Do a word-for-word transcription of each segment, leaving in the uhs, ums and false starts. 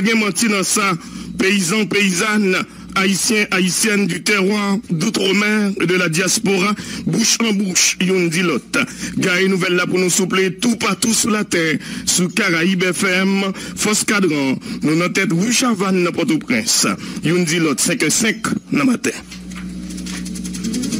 gen manti nan sa, peyizan, peyizàn, ayisyen, ayisyèn du terroir, d'outre-mer et de la diaspora, bouch an bouch, youn di lòt. Gaye nouvèl la pou nou souple toupatou sou latè, sou Karayib F M, Fòs Kadran, nou nan tèt Wouchavann nan Pòtoprens. Youn di lòt, senk è senk nan maten.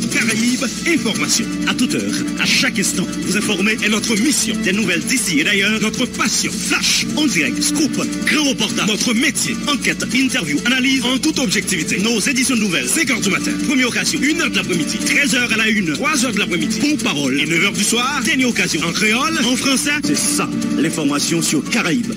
Caraïbes Information. À toute heure, à chaque instant, vous informer est notre mission. Des nouvelles d'ici et d'ailleurs, notre passion. Flash, en direct, scoop, grand reportage. Notre métier, enquête, interview, analyse, en toute objectivité. Nos éditions de nouvelles, cinq heures du matin, première occasion, une heure de l'après-midi, treize heures à la une, trois heures de l'après-midi, bon parole, et neuf heures du soir, dernière occasion, en créole, en français. C'est ça, l'information sur Caraïbes.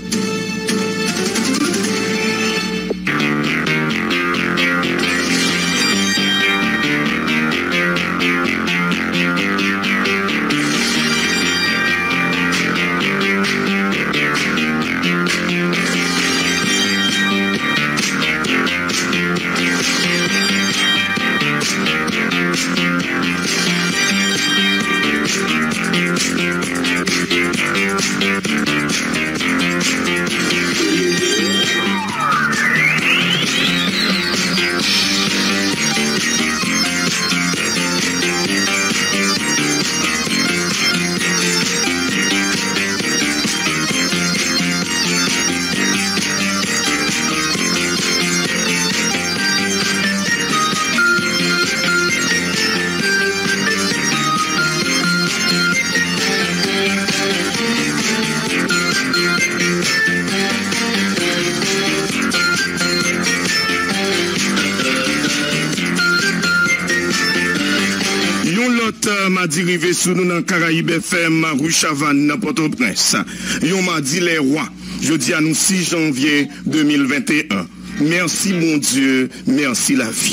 Yon lòt, eh, madi rive sou nou nan Karayib F M, Ri Chavann, nan Pòtoprens. Yon madi lè wa. Jodi a nou sis janvye de mil venteyen. Mèsi Bondye, mèsi lavi.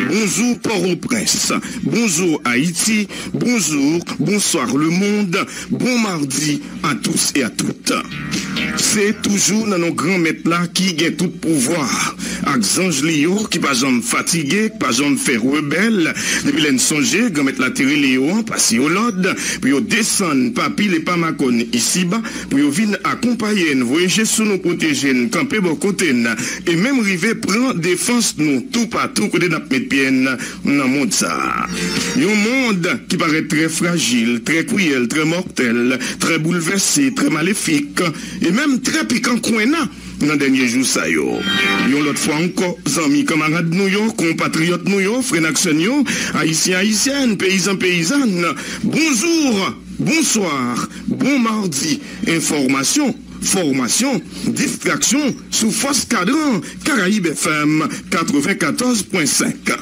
Bonjou Pòtoprens, bonjou Ayiti, bonjou, bonsoir le monde, bon mardi à tous et à toutes. Se toujou nan non Granmèt la ki gen tout pouvwa, ak zanj li yo ki pa janm fatige, ki pa janm fè rebèl. Depi lè n sonje, Granmèt la te rele yo an, pase yo lòd, pou yo desann pa pil e pa makòn isiba, pou yo vin akonpaye n, voye je sou nou, pwoteje n, kanpe bò kote n, e menm rive pran defans nou toupatou kote n ap met pye n nan mond sa a. Yon mond ki parèt trè frajil, trè kriyèl, trè mòtèl, trè boulvèse, trè malefik, e menm trè pikan kwenna nan dènye jou sa yo. Yon lòt fwa ankò, zanmi, kanmarad nou yo, konpatriyòt nou yo, frè n ak sè n yo, ayisyen, ayisyèn, peyizan, peyizàn, bonjou, bonswa, bon madi, enfòmasyon, fòmasyon, distraksyon sou Fòs Kadran, Karayib F M katrevenkatòz pwen senk.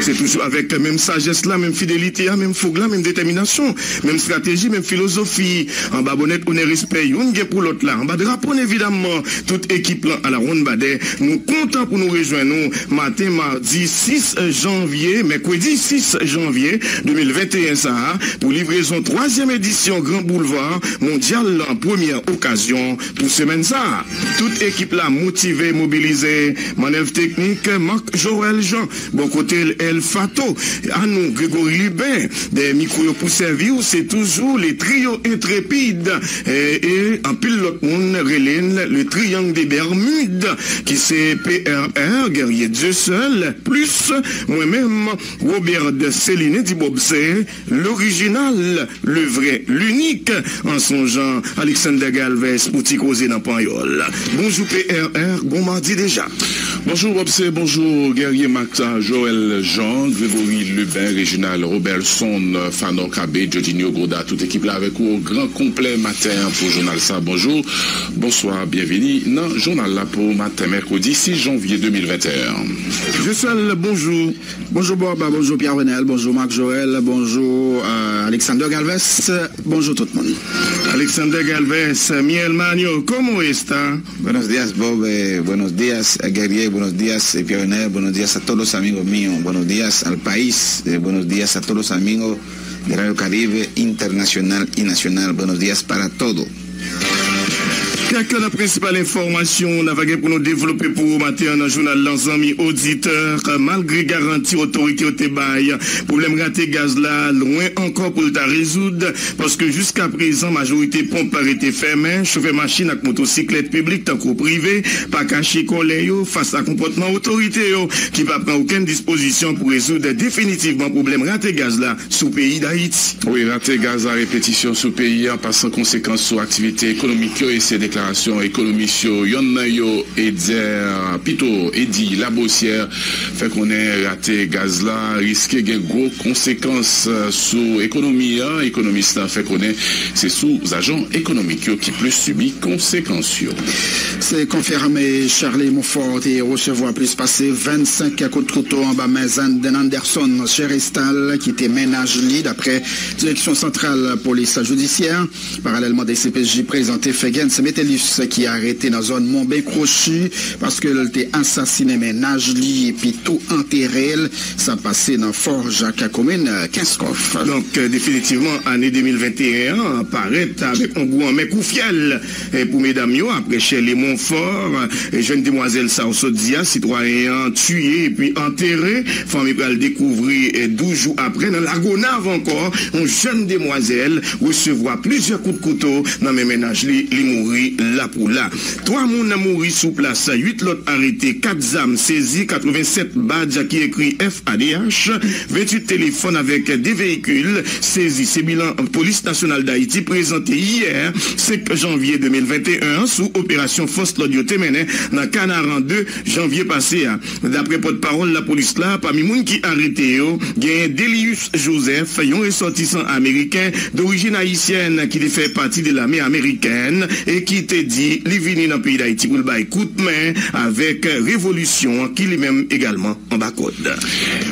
Se toujou avèk menm sajès la, menm fidelite a, menm foug la, menm detèminasyon, menm estrateji, menm filozofi. Anba bonèt, onè, respè youn gen pou lòt la, anba drapo n, evidamman, tout ekip lan alawonnbadè, nou kontan pou nou rejwenn ou maten madi sis janvye, mèkredi sis janvye de mil venteyen sa a, pou livrezon twazyèm edisyon Gran Boulva Mondyal lan, premyè okazyon pou semèn sa a. Tout ekip la motive, mobilize. Mannèv teknik, Marc Joël Jean. Bò kote l, El Fato, Anou, Grégory Lubin. Dèyè mikwo yo pou sèvi w, se toujou le trio intrépide. E, e anpil lòt moun rele n le triangle des Bermudes, ki se P R R, Guerrier Dieuseul, plis mwen menm, Robert Dessalines, di Bòb, se l'original, le vrai, l'unique, an sonjan Alexander Galvez pou ti koze nan panyòl. Bonjou P R R, bon madi deja. Bonjou Bobse, bonjou Guerrier Max, Joël Jean, Grégory Lubin, Réginald Robertson, Fanor Cabé, Jorginho Goda, tout ekip la avèk ou o gran konplè maten an pou jounal sa. Bonjou, bonswa, byenvini nan jounal la pou maten mèkredi sis janvye de mil venteyen. Dieuseul, bonjou. Bonjou Bob, bonjou Pierre Renel, bonjou Marc Joël, bonjou, euh, Alexander Galvez, bonjou tout moun. Alexander Galvez, mi hermano, ¿cómo está? Buenos días, Bob. Eh, buenos días, eh, Guerrier. Buenos días, eh, Pierre Renel. Buenos días a todos los amigos míos. Buenos días al país. Eh, buenos días a todos los amigos de Radio Caribe Internacional y Nacional. Buenos días para todo. Kèk nan prensipal enfòmasyon n ap gen pou nou devlope pou ou maten an nan jounal lan, zanmi oditè. Malgre garanti otorite yo te bay, pwoblèm rate gaz la lwen ankò pou l ta rezoud, paske jiska prezan majorite ponp rete fèmen. Chofè machin ak motosiklèt piblik tankou prive pa kache kòlè yo fas a konpòtman otorite yo ki pa pran okenn dispozisyon pou rezoud definitivman pwoblèm rate gaz la sou peyi Dayiti. Wi, rate gaz la repetisyon sou peyi an pa san konsekans sou aktivite ekonomik yo, e se deklarasyon ekonomis yo. Yonn nan yo, Edzer, pito, Edi Labosyè, fè konnen rate gaz la riske gen gwo konsekans, eh, sou ekonomi an. Ekonomis la fè konnen se sou zajan ekonomik yo ki plis sibi konsekans yo. Se konfime, Charles Monfort te resevwa plis pase vennsenk kout kouto anba men Zanden Anderson Cherestal, ki te mennaj li, daprè Direksyon Santral Polis Jidisyè. Paralèlman, D C P J prezante Fegens Metellus, ki arete nan zòn Monben Kwochi, paske l te asasinen mennaj li epi tou antere l. Sa pase nan Fò Jak, komin Kenskòf. Donk, eh, definitivman, ane de mil venteyen an parèt avèk yon gou anmè kou fyèl, eh, pou medam yo, apre Shirley Monfort, eh, jèn demwazèl sa w sot di a, sitwayen an tiye epi antere. Fanmi pral dekouvri, eh, douz jou apre, nan Lagonav ankò, yon jèn demwazèl resevwa plizyè kout kouto nan men mennaj li, li mouri la pou la. Twa moun mouri sou plas, uit lòt arete, kat zam sezi, katrevensèt badj ki ekri F A D H, venntuit telefòn avèk de veyikil sezi. Se bilan Polis Nasyonal Dayiti prezante yè, senk janvye de mil venteyen an, sou operasyon fòs lòd yo te mennen nan Kanaran de janvye pase a. Daprè pòtpawòl lapolis la, pami moun ki arete yo, genyen Delius Joseph, yon resòtisan ameriken dorijin ayisyèn ki te fè pati de lame amerikèn e ki te di li vini nan peyi Dayiti pou l bay kout men avèk revolisyon an, ki li menm egalman anba kòd.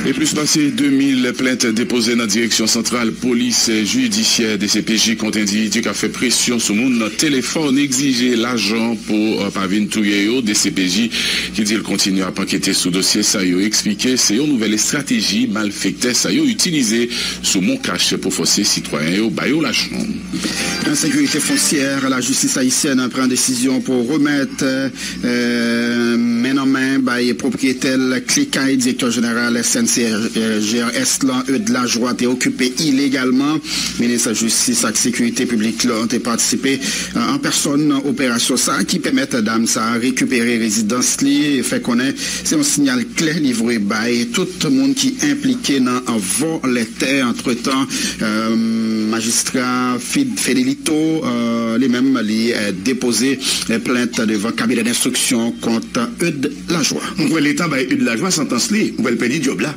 E plis pase de mil plent depoze nan Direksyon Santral Polis Jidisyè, D C P J, kont endividi k ap fè presyon sou moun nan telefòn, egzije lajan pou, eh, pa vin touye yo. D C P J ki di l kontinye ap ankete sou dosye sa yo, eksplike se yon nouvèl estrateji malfektè sa yo itilize sou Moncash pou fòse sitwayen yo ba yo lajan. Ensekirite fonsyè, lajistis ayisyèn pran desizyon pou remèt, eh, men nan men bay pwopriyetè kle kay direktè jeneral S N C G R S lan, Eudes Lajoie, te okipe ilegalman. Minis Jistis ak Sekirite Piblik lan te patisipe, eh, an pèsòn nan operasyon sa a ki pèmèt dam sa a rekipere rezidans li, fè konnen se yon siyal klè li voye bay tout moun ki enplike nan vòlè tè. Antretan, eh, majistra Fid Fedelito, eh, li menm, li, eh, depoze, eh, plent devan kabinè denstriksyon kont Eudes Lajoie. M kwè Leta bay Eudes Lajoie santans li, m kwè l pèdi djòb la.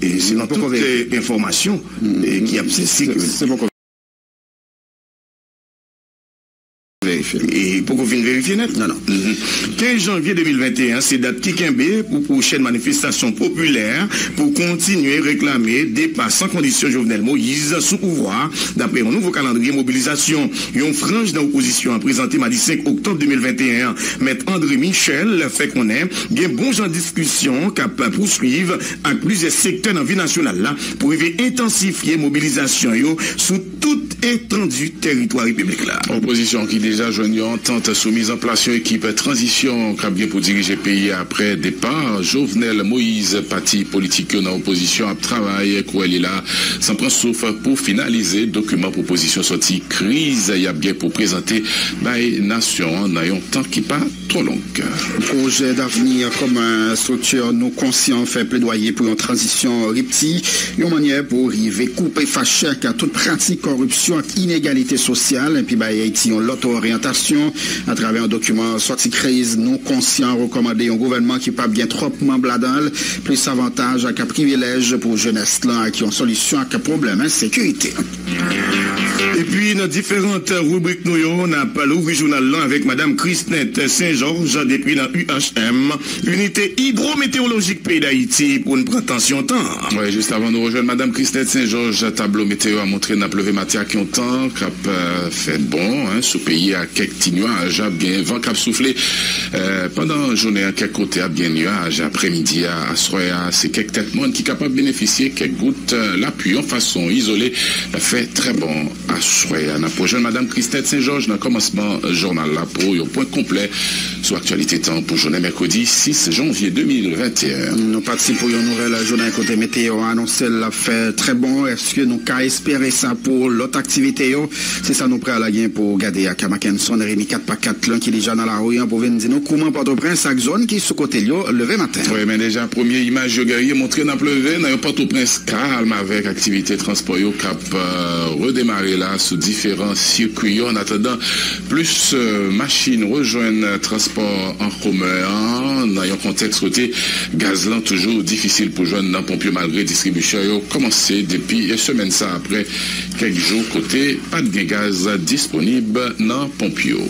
E selon tout, eh, enfòmasyon, eh, ki ap sikile. Se poko verifye. E poko fin verifye nèt. Non, non. Mhm. Kenz janvye de mil venteyen an, se dat ki kenbe pou pwochèn manifestasyon popilè pou kontinye reklame depa san kondisyon Jovenel Moïse sou pouvwa a, daprè yon nouvo kalandriye mobilizasyon. Yon franj nan opozisyon an prezante madi senk oktòb de mil venteyen an. Mèt André Michel fè konnen gen bon jan diskisyon k ap pouswiv ak plizyè sektè nan vi nasyonal la pou rive entansifye mobilizasyon yo sou tout etandi teritwa repiblik la. Opozisyon ki deja jwenn yon antant sou mizanplas yon ekip tranzisyon k ap gen pou dirije peyi a apre depa Jovenel Moïse. Pati politik yo nan opozisyon ap travay kouwè li la san pran souf pou finalize dokiman pwopozisyon sòti kriz y ap gen pou prezante bay nasyon an nan yon tan ki pa twò long. Pwojè Davni Komen, estrikti Nou Konsyan fè pledwaye pou yon tranzisyon ripti, yon mannyè pou rive koupe fache ak tout pratik kòripsyon ak inegalite sosyal, epi bay Ayiti yon lòt oryantasyon. Atravè yon dokiman sòti kriz, Nou Konsyan rekòmande yon gouvènman ki p ap gen twòp manm ladan l, plis avantaj ak privilèj pou jenès lan, ak yon solisyon ak pwoblèm ensekirite. Epi, nan diferan ribrik nou yo, n ap louvri jounal lan avèk Madanm Christnette Saint-Georges depi nan U H M, Inite Idwometewolojik Peyi Dayiti, pou n pran tansyon tan an. Wi, jis avan nou rejwenn Madanm Christnette Saint-Georges, tablo meteyo a montre n ap leve maten ak yon tan k ap, eh, fè bon, en, sou peyi a. Kèk ti nyaj, ap gen van k ap soufle, eh, pandan jounen an. Kèk kote ap gen nyaj aprèmidi a. Aswè a, se kèk tèt mòn ki kapab benefisye kèk gout, eh, lapli yon fason izole. L ap fè trè bon Swè a, n ap rejwenn Madanm Christette Saint-Georges nan kòmansman jounal la pou yon pwen konplè sou aktyalite tan pou jounen mèkredi sis janvye de mil venteyen. Nou pati pou yon nouvèl jounen kote meteo a anonse l ap fè trè bon. Èske nou ka espere sa pou lòt aktivite yo? Se sa nou pral gen pou gade ak Mackenson Rémy kat pa kat lan ki deja nan lari an pou vin di nou kouman Pòtoprens ak zòn ki sou kote l yo leve maten. Wi, men deja premye imaj yo genyen montre n ap leve nan yon Pòtoprens kalm avèk aktivite transpò yo k ap, euh, redemare la sou diferan sikwi yo. An atandan, plis, euh, machin rejwenn transpò an komen an nan yon kontèks kote gaz lan toujou difisil pou jwenn nan ponp yo malgre distribisyon yo kòmanse depi semèn sa apre kèk jou kote pa t gen gaz disponib nan ponp yo.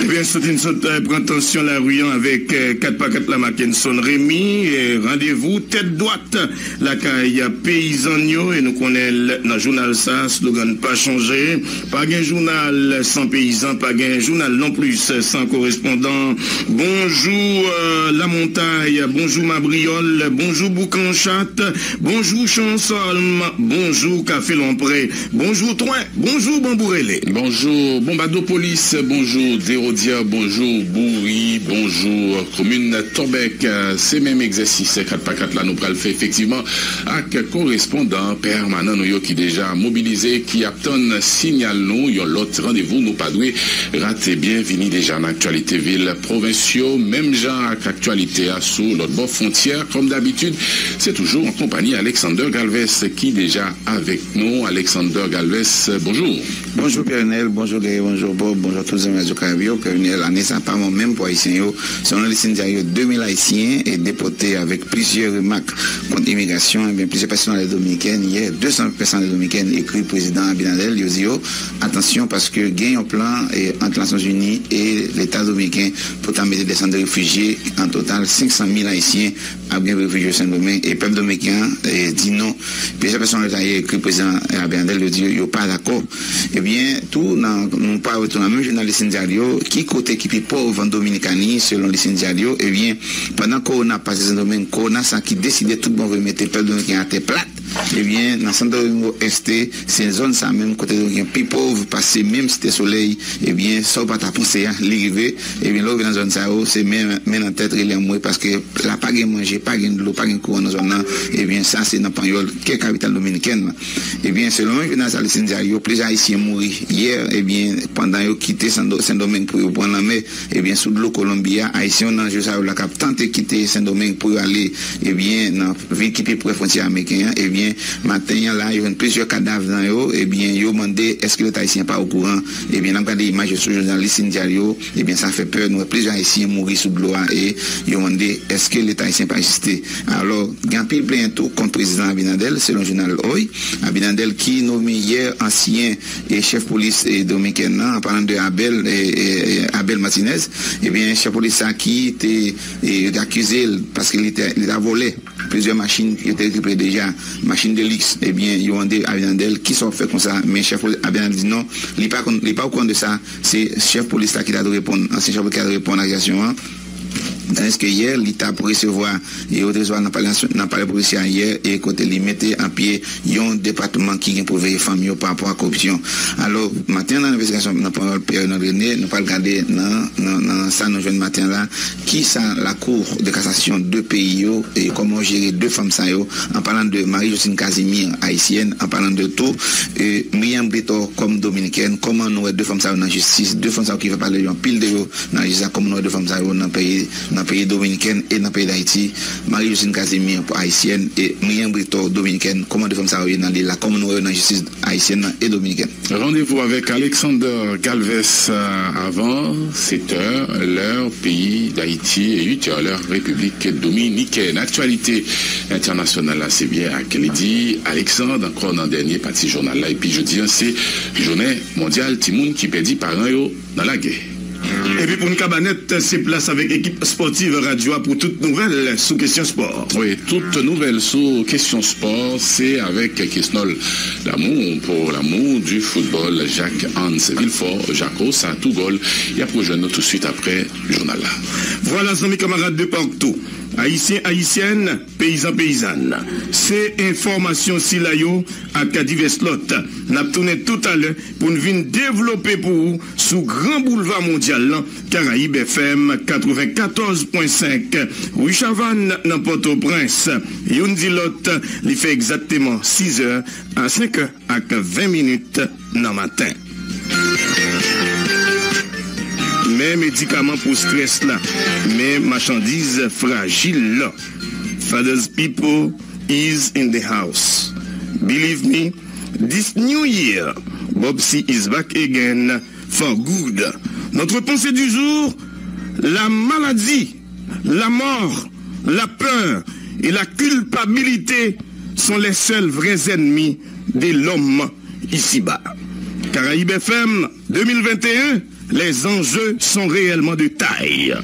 Ebyen, sot in sot, eh, pran tansyon lari an avèk, eh, kat pa kat la Mackenson Rémy, eh, randevou tèt dwat lakay peyizan yo, e nou konnen l nan jounal sa, slogan pa chanje, pa gen jounal san peyizan, pa gen jounal non plis san korespondan. Bonjou, eh, Lamontay, bonjou Mabriyòl, bonjou Boukanchat, bonjou Chansòlm, bonjou Kafe Lonpre, bonjou Twen, bonjou Banbou Rele. Bonjou Bonbadopolis, bonjou Derodya, bonjou Bouri, bonjou komin Tòbèk. Se menm egzèsis kat pa kat la nou pral fè efektivman ak korespondan pèmanan nou yo ki deja mobilize, ki ap tann siyal nou. Yon lòt randevou nou pa dwe rate. Byenvini deja nan aktyalite vil pwovens yo, menm jan ak aktyalite a sou lòt bò fwontyè. Kòm dabitid, se toujou an konpanyi Alexander Galvez ki deja avèk nou. Alexander Galvez, bonjou. Bonjou Pierre Nel, bonjou Guerrier, bonjou Bob, bonjou tout zanmi Radio Caraïbes yo. Pierre Nel, ane sa pa bon menm pou Ayisyen yo. Selon Lisandro Diario, de mil Ayisyen e depòte avèk plizyè remak kont imigrasyon. Ebyen, plizyè pèsonalite dominikèn yè, de san pèsonalite dominikèn ekri Prezidan Abinader, yo di yo, atansyon, paske gen yon plan, e, ant Nasyonzini e Leta dominiken pou ta mete de sant de refijye. An total, senk san mil Ayisyen ap gen refijye Sendomeng, e pèp dominiken an, e, di non. Plizyè pèsonalite ekri Prezidan Abinader, yo di yo pa dakò. Ebyen, tou, nan, nou pa retounen nan menm jounalis Lisandro Diario, ki kote ki pi pòv an Dominikani, selon Lisandro Diario? Ebyen, pandan kowona ap pase Sendomeng, kowona sa ki deside tout bon vre mete pèp dominiken atè plat, ebyen, nan Santo Domingo Este, se zòn sa menm kote dominiken pi pòv, pase menm Site Solèy, ebyen, sa w pa ta panse a, li rive. Ebyen, lè w rive nan zòn sa yo, se men, men nan tèt, rele anmwe, paske la pa gen manje, pa gen dlo, pa gen kouran nan zòn nan. Ebyen, sa se nan Panyòl, ki kapital dominikèn lan. Ebyen, selon menm jounalis Lisandro Diario, plizyè Ayisyen mouri yè, ebyen, pandan yo kite Sendo-, Sendomeng pou yo pran lanmè, ebyen, sou dlo Kolonbi a, Ayisyen yo nan jou sa yo la k ap tante kite Sendomeng pou yo ale, ebyen, nan vil ki pi pre fwontyè ameriken an, ebyen, maten an la, yo jwenn plizyè kadav nan yo, ebyen, yo mande èske Leta ayisyen pa okouran. Ebyen, n ap gade imaj yo sou jounalis Lisandro Diario, ebyen, sa fè pè, nou wè plizyè Ayisyen mouri sou dlo a, e yo mande èske Leta ayisyen pa egziste. Alò, gen anpil plenyen tou kont Prezidan Abinader, selon jounal Hoy. Abinader ki nome yè ansyen e chèf polis, e, dominikèn nan, an palan de Abel, e, e, e, Abel Martinez, ebyen, chèf polis sa ki te, e, yo te akize l paske li te, li ta vòlè plizyè machin yo te rekipere deja, machin de liks, ebyen, yo mande Abinader, kisa w ap fè konsa? Men chèf polis Abinader di non, li pa konn, li pa okouran de sa, se chèf polis la ki ta dwe reponn, ansyen chèf polis ki ta dwe reponn akizasyon an. Tandiske yè, li t ap resevwa, e yo te resevwa nan palè, nan palè polisye a yè, e kote li mete an pye yon depatman ki gen pou veye fanm yo pa rapò a koripsyon. Alò, maten an, nan envestigasyon nan Panyòl Pierre Nandrene, nou pral gade nan, nan, nan sa nou jwenn maten an la, kisa Lakou de Kasasyon de peyi yo, e kòman yo jere de fanm sa yo, an palan de Marie Justine Casimir, ayisyèn, an palan de tou, e Miriam Britor kòm dominikèn, kòman nou wè de fanm sa yo nan jistis, de fanm sa yo ki fè pale yo anpil de yo nan jistis la, kòman nou wè de fanm sa yo nan peyi, nan peyi dominikèn e nan peyi Dayiti, Marie Justine Casimir pou ayisyèn e Miriam Britor dominikèn, kòman de fanm sa yo ye nan lil la, kòman nou wè yo nan jistis ayisyèn nan e dominikèn. Randevou avèk Alexander Galvez, euh, avan sèt è, lè peyi Dayiti, e uit è, lè Repiblik Dominikèn. Aktyalite entènasyonal la, se byen ak Lady Alexandre, ankò nan dènye pati jounal la. Epi jodi a, se jounen mondyal timoun ki pèdi paran yo nan lagè. Epi pou n kaba nèt, se plas avèk ekip spòtiv radyo a pou tout nouvèl sou kesyon spò. Wi, tout nouvèl sou kesyon spò, se avèk Kesnol Lamour pour l'amour du football, Jacques Hans Villefort, Jaco, sa tou gòl. Y ap rejwenn nou touswit apre jounal la. Vwala, zanmi kamarad de partou. Ayisyen, Ayisyèn, peyizan, peyizàn, se enfòmasyon sila yo ak divès lòt n ap tounen toutalè pou n vin devlope pou ou sou gran boulva mondyal lan, Karayib F M katrevenkatòz pwen senk, Ri Chavann nan Pòtoprens. Youn di lòt, li fè egzakteman sizè a senkè ak ven minit nan maten. Men medikaman pou strès la, men machandiz frajil la. Father's people is in the house. Believe me, this new year, Bob C is back again for good. Notre pensée du jour, la maladie, la mort, la peur et la culpabilité sont les seuls vrais ennemis de l'homme ici-bas. Caraïbes F M deux mille vingt et un, les enjeux sont réellement de taille.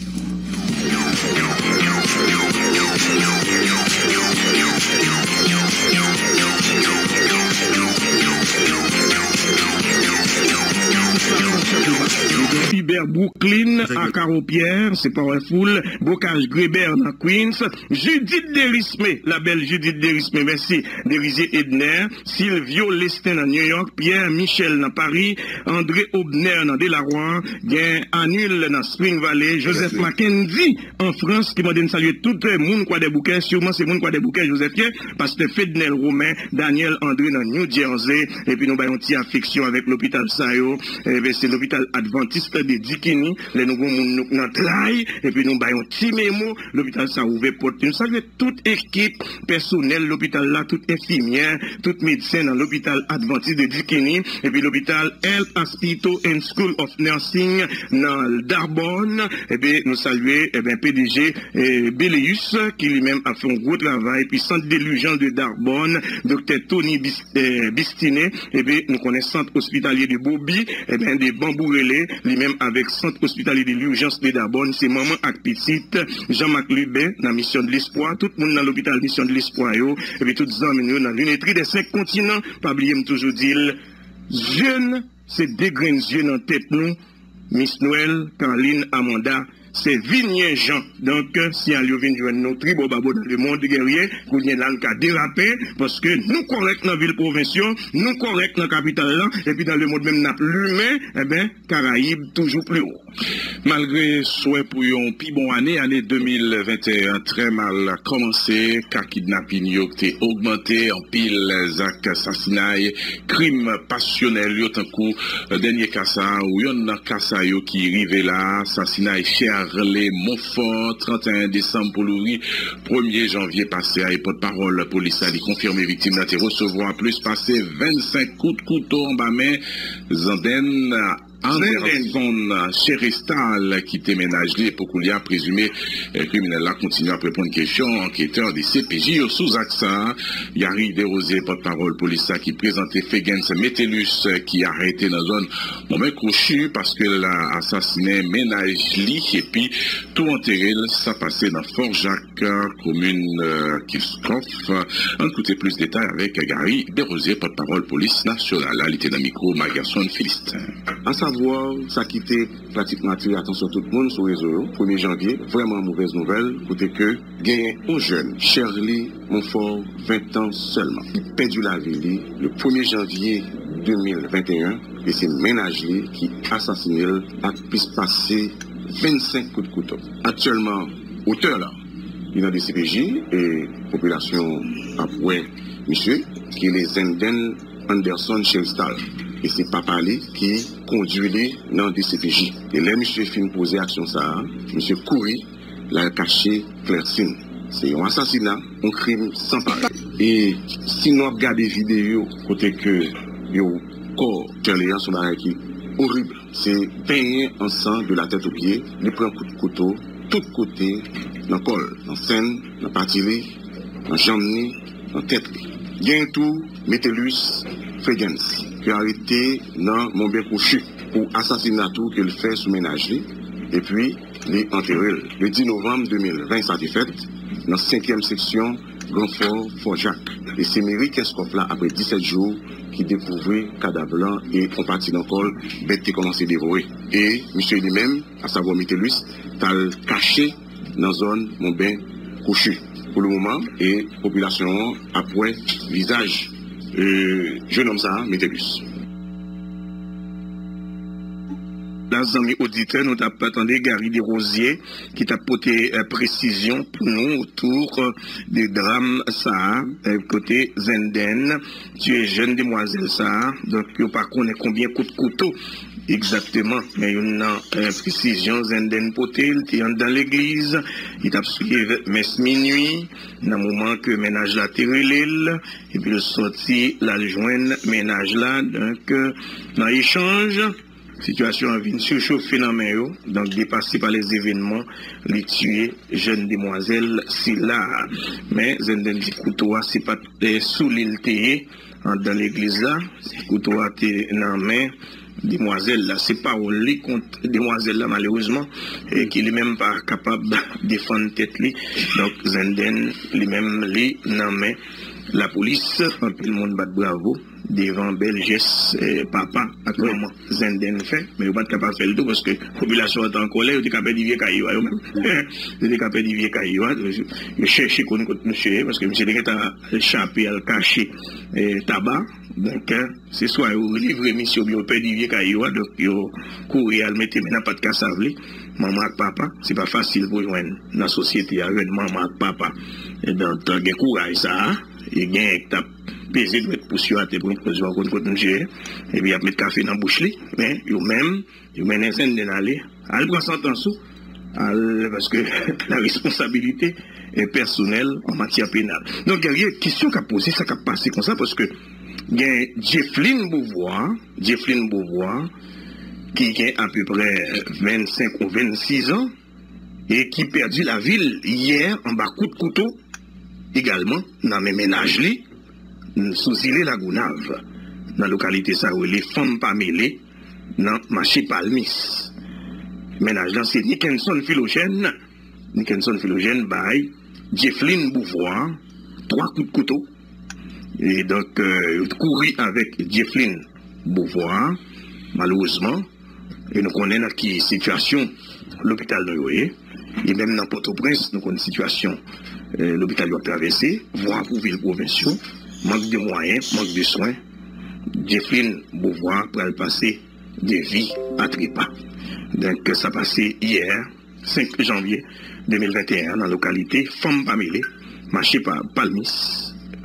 Hubert Brooklyn, aka Pierre, se Powerful, Bocage Grébert nan Queens, Judith Derisme, la belle Judith Derisme, mèsi, Derizier Edner, Silvio Lestin nan New York, Pierre Michel nan Paris, André Obner nan Delaware, gen Anil nan Spring Valley, Joseph Mackendy an Frans ki mande n salye tout moun Kwadèboukè, siman se moun Kwadèboukè Joseph ye, pastè Fednel Romain, Daniel André nan New Jersey, epi nou bay yon ti afeksyon avèk lopital sa yo, eh, se lopital Adventiste de Dikini, lè nou gon moun nou nan tray, epi nou bay yon ti memo, lopital sa ouvè pòt li. Nou salye tout ekip pèsonèl lopital la, tout enfimyè, tout medsen nan lopital Adventiste de Dikini, epi lopital Health Hospital and School of Nursing nan Darbòn, epi nou salye, eben, P D G, eh, Beleus, ki li menm ap fè yon gwo travay, epi sant de lijans de Darbòn, doktè Tony Bis-, eh, Bistiné, epi nou konnen sant ospitalye de Bobi, eben, de Banbou Rele, li menm avèk sant ospitalye de lijans de Darbòn, se manman ak pitit, Jean-Marc Lubin nan Mission de l'Espoir, tout moun nan lopital Mission de l'Espoir yo, epi tout zanmi nou yo nan Lunetterie des Cinq Continents, pa bliye m toujou di l, jèn, se de grenn zye nan tèt nou, Miss Noël, Carline, Amanda, se Vinyen Jean. Donk, siyal yo vin jwenn nou tribò babò nan lemond gèrye, kounye la n ka derape, paske nou kòrèk nan vil pwovens yo, nou kòrèk nan kapital lan, epi nan lemond menm n ap limen, eben, Karayib toujou pli wo. Malgre swè pou yon pi bon ane, ane de mil venteyen trè mal kòmanse, ka kidnapin yo te ogmante, anpil zak asasinay, krim pasyonèl yo, tankou dènye ka sa a, ou yonn nan ka sa yo ki rive la, asasinay Cherley Monfort, trannteyen desanm pou louri premye janvye pase a, e pòtpawòl polis la, li konfime viktim nan te resevwa plis pase vennsenk kout kouto anba men Zandèn Anderson Cherestal, ki te mennaj li, e pou koulye a, prezime, eh, kriminèl la kontinye ap reponn kesyon anketè D C P J yo sou zak sa a. Gary Desrosiers, pòtpawòl polis la, ki prezante Fegens Metellus, eh, ki arete nan zòn Monben Kwochi, paske l asasinen mennaj li, epi tou antere l, sa pase nan Fò Jak, komin, eh, Kenskòf. Ann koute plis detay avèk Gary Desrosiers, pòtpawòl polis nasyonal la, li te nan mikwo Magerson Philistin. Asavwa, sa ki te pratikman atire atansyon tout moun sou rezo yo, premye janvye, vrèman movèz nouvèl, kote ke genyen yon jèn, Cherley Monfort, ven tan sèlman, ki pèdi lavi li le premye janvye de mil venteyen, e se mennaj li ki asasine l ak plis pase vennsenk kout kouto. Aktyèlman, otè la, li nan D C P J, e popilasyon ap wè misye, ki rele Zenden Anderson Cheristal. E se papa li ki kondui li nan D C P J. E lè misye fin poze aksyon sa a, misye kouri, l al kache Klèsin. Se yon asasina, yon krim san parèy. E si nou ap gade videyo kote ke yo kò Cherley an, se yon bagay ki orib. Se benyen an san de la tèt o pye, li pran kout kouto tout kote, nan kò l, nan sen l, nan pati li, nan janm ni, nan tèt li. Gen tou Metellus Fegens, ki arete nan Monben Kwochi pou asasina tou ke l fè sou mennaj li, epi li antere l. Le dis novanm de mil ven sa te fèt, nan senkyèm seksyon Gran Fò, Fò Jak. E se meri Kenskòf la, apre disèt jou, ki dekouvri kadav lan e yon pati nan kò l, bèt te kòmanse devore. E misye li menm, asavwa Metellus, t al kache nan zòn Monben Pou le moman, e popilasyon an ap wè vizaj e, jennonm sa a, Metellus. La, zanmi oditè, nou t ap tande Gary Desrosiers ki t ap pote eh, presizyon pou nou otou eh, de dram sa a, eh, kote Zenden tiye jèn demwazèl sa a. Donk, yo pa konnen konbyen kout kouto egzakteman, men youn nan eh, presizyon Zenden pote, l te anndan legliz, li t ap swiv mès minui, nan moman ke mennaj la te rele l, epi l sòti l al jwenn mennaj la. Donk, nan echanj, sitiyasyon an vin sichofe nan men yo. Donk, depase pa lèzevènman, li tiye jèn demwazèl sila. Men, Zenden di kouto a, se pa t sou li l te ye, anndan legliz la, kouto a te nan men demwazèl la. Se pawòl li kont demwazèl la, malerezman, e ki li menm pa kapab defann tèt li. Donk, Zenden, li menm, li nan men lapolis. Anpil moun bat bravo devan bèl jès eh, papa ak manman Zenden fè, men yo pa t kapab fè l tou, paske popilasyon an te an kòlè, yo te ka pèdi vye kay yo a yo menm. Yo te ka pèdi vye kay yo a, yo chèche konn kot misye ye, paske misye te gentan chape al kache eh, taba. Donk, eh, se swa yo livre misye oubyen yo pèdi vye kay yo a, donk yo kouri al mete men nan pat kasav li. Manman ak papa, se pa fasil pou jwenn nan sosyete a, jwenn manman ak papa. E donk, gen kouraj sa a, e gen k t ap peze dwèt pous yo atè pou yo konn kot misye ye, epi y ap met kafe nan bouch li, men yo menm, yo mennen Zenden ale, al pran santans ou, al, paske la responsabilité est personnelle en matière pénale. Donk, Guerrier, kesyon k ap poze, sa k ap pase konsa, paske gen Jefflin Beauvoir, Jefflin Beauvoir, ki gen apeprè vennsenk ou vennsis an, e ki pèdi lavi l yè anba kout kouto, egalman nan men mennaj li, sou zile Lagonav, nan lokalite sa yo rele Fanm Pa Mele, nan mache Palmis. Mennaj lan se Nickenson Philogène. Nickenson Philogène bay Jefflin Beauvoir twa kout kouto. E donk, eh, yo kouri avèk Jefflin Beauvoir, malerezman, e nou konnen nan ki sitiyasyon lopital nou yo ye. E menm nan Pòtoprens, nou konn sitiyasyon eh, lopital yo ap travèse, vwa pou vil pwovens yo, mank de mwayen, mank de swen. Jefflin Beauvoir pral pase de vi a trepa. Donk, sa pase yè, senk janvye de mil venteyen an, nan lokalite Fanm Pa Mele, mache pa Palmis.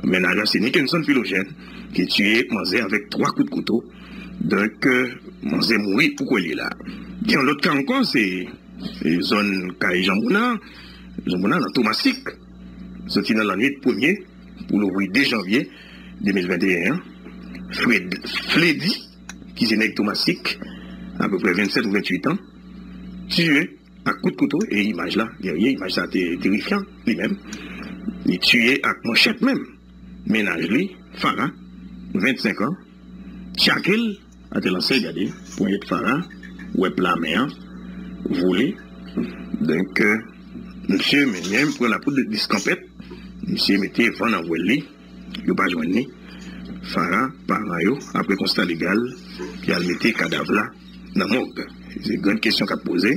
Mennaj la se Nickenson Philogène, ki tiye manzè avèk twa kout kouto. Donk, manzè mouri pou kwè li la. Gen yon lòt ka ankò, se e, zòn kay Janbouna, Janbouna nan Tomasik, soti nan lannwit premye pou louvri de janvye de mil venteyen an, Fred, Fledi, ki se nèg Tomasik, apeprè vennsèt ou venntuit an, tiye ak kout kouto, e imaj la, Guerrier, imaj sa te terifyan, li menm. Li tiye ak manchèt menm. Mennaj li, Farah, vennsenk an, tchake l, atè lansè, gade, ponyèt Farah, wè pla men an, vole. Donk, eh, misye menm pran lapoud diskanpèt, misye mete van nan vwèl li, yo pa jwenn li. Farah, paran yo, apre konsta legal, y al mete kadav la nan mòg. Se grann kesyon k ap poze.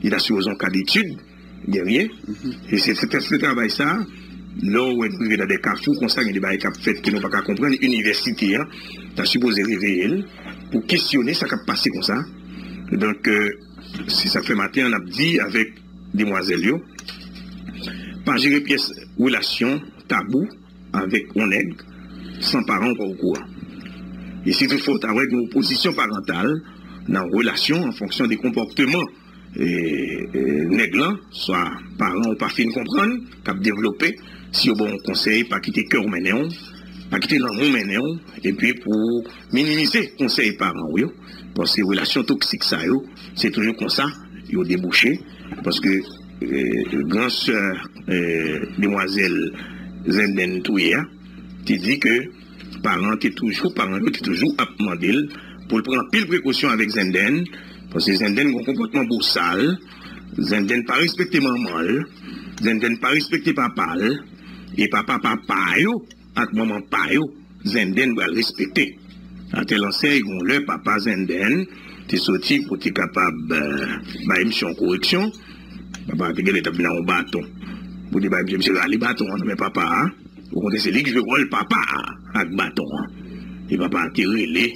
Li ta sipoze yon ka detid, Guerrier. E se, se, se travay sa, lè w wè nou rive nan de kafou konsa, gen de bagay k ap fèt ke nou pa ka konprann. Inivèsite a ta sipoze reveye l pou kesyone sa k ap pase konsa. Donk, eh, se sa k fè maten an n ap di avèk demwazèl yo, pa jere pyès relasyon tabou avèk yon nèg san paran w pa okouran. E si toutfwa w ta wè gen opozisyon parantal nan relasyon an fonksyon de konpòteman e, e, nèg lan, swa paran w pa fin konprann, k ap devlope, si yo ba w yon konsèy, pa kite kè w mennen w, pa kite lanmou mennen w, epi pou minimize konsèy paran w yo, paske relasyon toksik sa yo, se toujou konsa yo debouche, paske, e, gran sè, e, demwazèl Zenden touye a, te di ke paran te toujou, paran yo te toujou ap mande l pou l pran anpil prekosyon avèk Zenden, paske Zenden gen yon konpòtman bosal, Zenden pa respekte manman l, Zenden pa respekte papa l, e papa papa yo ak manman pa yo, Zenden pral respekte. Atè lansè, gen yon lè papa Zenden te soti pou te kapab, eh, bay misye yon koreksyon. Papa a te genlè t ap vin ak yon baton. pou te bay misye, misye rale baton an nan men papa a. Okontrè, se li ki jwe wòl papa a ak baton an. E papa a te rele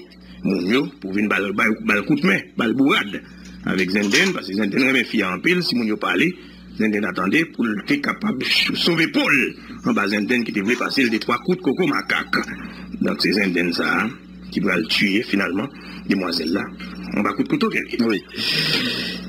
moun yo pou vin ba l, ba l, ba l kout men, ba l bourad avèk Zenden, paske Zenden renmen fi a anpil, si moun yo pale, Zenden a tande pou l te kapab ch-, sove po l anba Zenden ki te vle pase l de twa kout koko makak. Donk, se Zenden sa a ki pral tiye finalman demwazèl la anba kout kouto, Guerrier. Wi.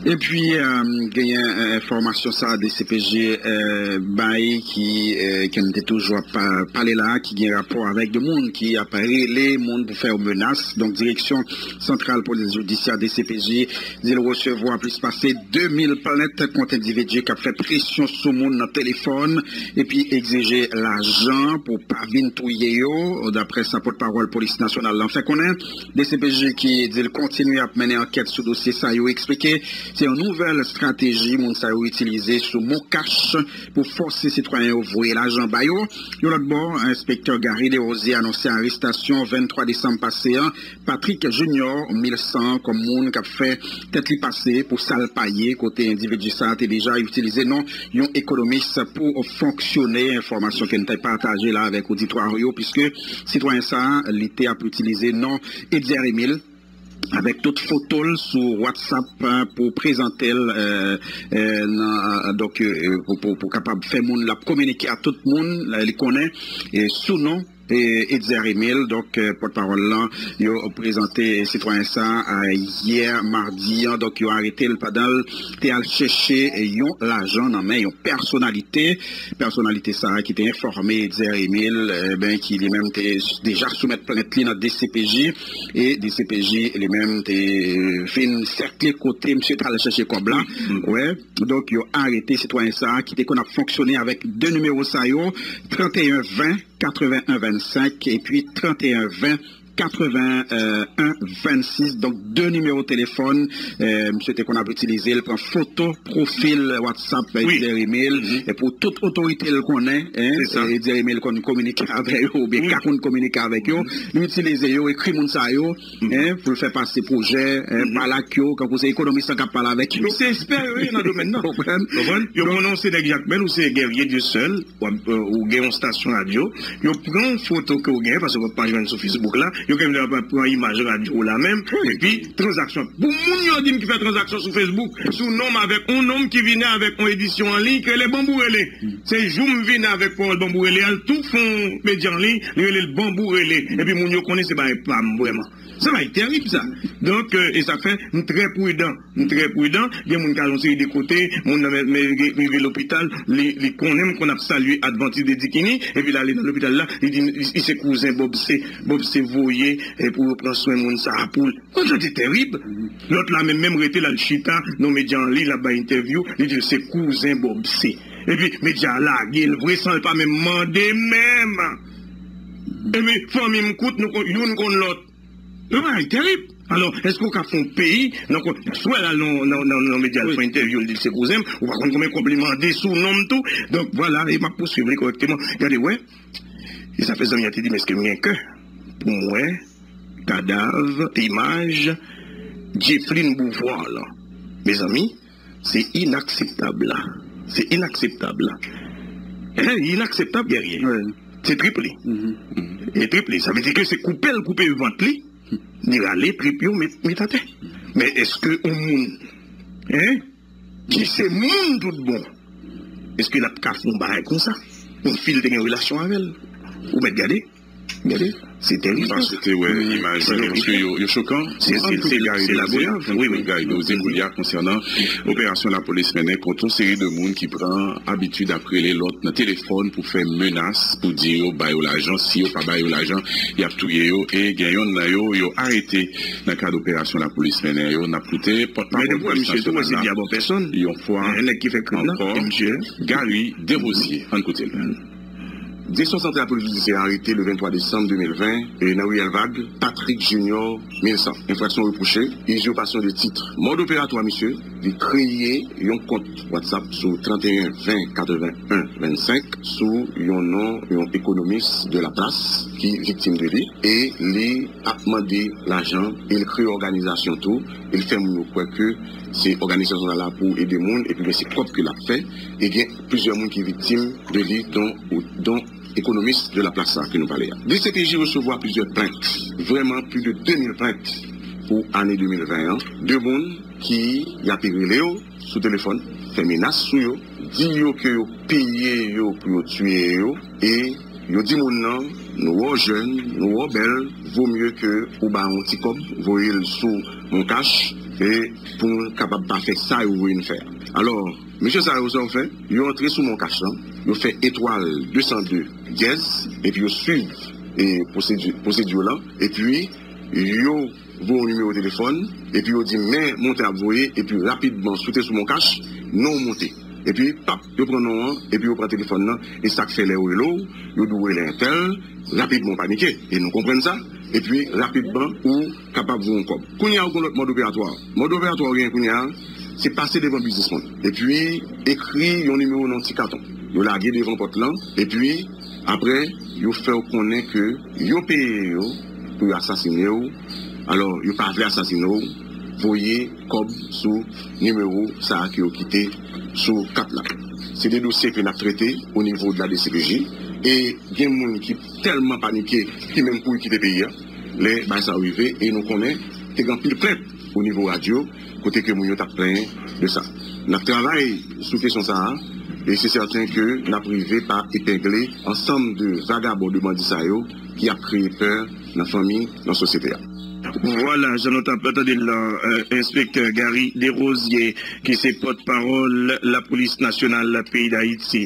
Epi, euh, genyen, euh, enfòmasyon sa a, D C P J, euh, bay ki, euh, ke n te toujou ap pa-, pale la, ki gen rapò avèk de moun ki ap rele moun pou fè yo menas. Donk, Direksyon Santral Polis Jidisyè, D C P J, di l resevwa plis pase de mil plent kont endividi k ap fè presyon sou moun nan telefòn epi egzije lajan pou pa vin touye yo, daprè sa pòtpawòl Polis Nasyonal lan fè konnen. D C P J ki di l kontinye ap mennen ankèt sou dosye sa yo eksplike se yon nouvèl estrateji moun sa yo itilize sou MonCash pou fòse sitwayen yo voye lajan ba yo. Yon lòt bò, enspektè Gary Desrosiers anonse arestasyon venntwa desanm pase an Patrick Junior mil san kòm moun k ap fè tèt li pase pou sa l pa ye, kote endividi sa a te deja itilize non yon ekonomis pou fonksyone. Enfòmasyon ke n te pataje la avèk oditwa yo, piske sitwayen sa a, li te ap itilize non Etzer Emile avèk tout foto l sou WhatsApp, eh, pou prezante l, eh, eh, nan, eh, donk, eh, pou, pou, pou kapab fè moun l ap kominike a tout moun, eh, li konnen, eh, sou non, eh, Etzer Emile. Donk, eh, pòtpawòl lan, yo prezante sitwayen sa a, eh, yè madi an. Donk, yo arete l pandan l te al chèche, eh, yon lajan nan men yon pèsonalite. Pèsonalite sa a ki te enfòme Etzer Emile, eh, ben, ki li menm te deja soumèt plent li nan D C P J, e D C P J li menm te, eh, fin sèkle kote misye t al chèche kòb la. Wè, donk, yo arete sitwayen sa a ki te konn ap fonksyone avèk de nimewo sa yo, trannteyen ven katreven en vennsenk epi trannteyen ven katreven en vennsis. Donk, de nimewo telefòn, eh, misye te konn ap itilize l, pran foto pwofil WhatsApp, eh, Etzer Emile, e pou tout otorite l konnen, eh, Etzer Emile konn kominike avè yo, oubyen ka konn kominike avèk yo, li itilize yo, ekri moun sa yo, eh, pou l fè pase pwojè, eh, pale ak yo, kankou se ekonomis lan k ap pale avèk yo. Se ekspè yo ye nan domèn nan. Konprann? Konprann? Yo konnen w se nèg Jakmèl, ou se Guerrier Dieuseul, w ap, eh, ou gen yon stasyon radyo, yo pran yon foto ke w gen, paske w pa jwenn sou Facebook la, yo gen pran imaj radyo w la menm, epi tranzaksyon. Pou moun yo di m ki fè tranzaksyon sou Facebook, sou non m avèk yon nonm ki vini avèk yon edisyon an liy, ki rele Banbou Rele. Se jou m vini avèk pawòl Banbou Rele, al tou fon medya an liy, li rele l Banbou Rele. Epi moun yo konnen se bagay pa m vrèman. Se bagay tèrib sa. Donk, eh, e sa fè, m trè pridan. M trè pridan. Gen moun k al yon seri de kote, moun nan men, men, rive lopital, li, li konnen m konn ap salye Advantis de Dikini, epi l ale nan lopital la, li di, li, li se kouzen Bob C, Bob C voye, eh, pou yo pran swen moun sa a pou l. Yon jan de tèrib. Lòt la menm, menm rete la, l chita nan medya an liy, l ap bay entèvyou, li di l se kouzen Bob C. Epi medya a lage l vre san l pa menm mande menm. Epi fanmi m kout, nou konn, youn konn lòt. Yon bagay tèrib. Alò, èske w ka fè yon peyi, nan kon, sou wè l al nan, nan, nan, nan medya, l fè entèvyou, l di l se kouzen m, ou pa konn konbyen kòb li mande sou non m tou. Donk, vwala, e m ap pouswiv li kòrèkteman. Gade, wè, e sa fè zanmi an te di m, èske m gen kè pou m wè kadav, imaj Dieuphlin Beauvoir lan? Mezanmi, se inakseptab la. Se inakseptab la. Eh, inakseptab, Guerrier. Wi. Se trip li. E trip li. Sa vle di ke se koupe l koupe vant li, li rale trip yo met, met atè. Men èske yon moun, hein, ki se moun tout bon, èske l ap ka fè yon bagay konsa? Yon fi l te gen relasyon avè l. Ou mèt gade. Gade, se tèrib. M pa swete wè imaj yo, paske yo, yo chokan. Se, se, se Gary Desrosiers, wi, wi. Gary Desrosiers, kounye a, konsènan operasyon lapolis mennen kont yon seri de moun ki pran abitid ap rele lòt nan telefòn pou fè menas, pou di yo ba yo lajan, si yo pa ba yo lajan, y ap touye yo, e gen yonn nan yo, yo arete nan kad operasyon lapolis mennen yo. N ap koute pòtpawòl polis nasyonal la, yon fwa ankò, Gary Desrosiers. Ann koute l. Direksyon Santral Polis Jidisyè a arete le venntwa desanm de mil ven, e nan ri Elvag, Patrick Junior mil san. Enfraksyon repwoche, uzurpasyon de titre. Mòd operatwa misye, li kreye yon kont WhatsApp sou trannteyen ven katrevennen vennsenk sou yon non yon ekonomis de la plas ki viktim de li, e li ap mande lajan, e li kreye òganizasyon tou, e li fè moun yo kwè ke se òganizasyon sa la pou ede moun, epi gen se kòb ke l ap fè, e gen plizyè moun ki viktim de li, don, don ekonomis de la plas sa ke nou pale a. D C P J resevwa plizyè plent, vrèman plis de de mil plent pou ane de mil ven an, de moun ki y ape rele yo sou telefòn, fè menas sou yo, di yo ke yo peye yo pou yo tiye yo, e yo di moun nan, nou wè w jèn, nou wè w bèl, vo mye ke ou ba yon ti kòb, voye l sou Moncash, e pou n kapab pa fè sa yo voye n fè a. Alò, mesye sa yo, sa yo fè, yo antre sou Moncash lan, yo fè etwal de san de dyèz, epi yo swiv, e, pwosedi-, pwosedi lan, epi yo voye yon nimewo telefòn, epi yo di men montan y ap voye, epi rapidman sou te sou Moncash, non w monte. Epi, pap, yo pran non an, epi yo pran telefòn nan, e sa k fè lè yo rele w, yo di w rele entèl, rapidman w panike, e nou konprann sa, epi rapidman ou kapab voye yon kòb. Kounye a, ou gen lòt mòd operatwa. Mòd operatwa ou gen kounye a, se pase devan biznismann, epi ekri yon nimewo nan yon ti katon. Yo lage devan pòt lan, epi apre, yo fè w konnen ke yo peye yo pou yo asasine w. Alò, yo pa vle asasine w, voye kòb sou nimewo sa a ke yo kite sou kat la. Se de dosye ke n ap trete o nivo de la D C P J, e gen moun ki tèlman panike, ki menm kouri kite peyi a, lè bagay sa yo rive, e nou konnen te gen anpil plent o nivo radyo, kote ke moun yo t ap plenyen de sa. N ap travay sou kesyon sa a, e se sèten ke n ap rive pa epengle ansanm de vagabon, de bandi sa yo ki ap kreye pè nan fanmi, nan sosyete a. Vwala, jan nou t ap tande l lan, euh, enspektè Gary Desrosiers, ki se pòtpawòl Lapolis Nasyonal peyi Dayiti.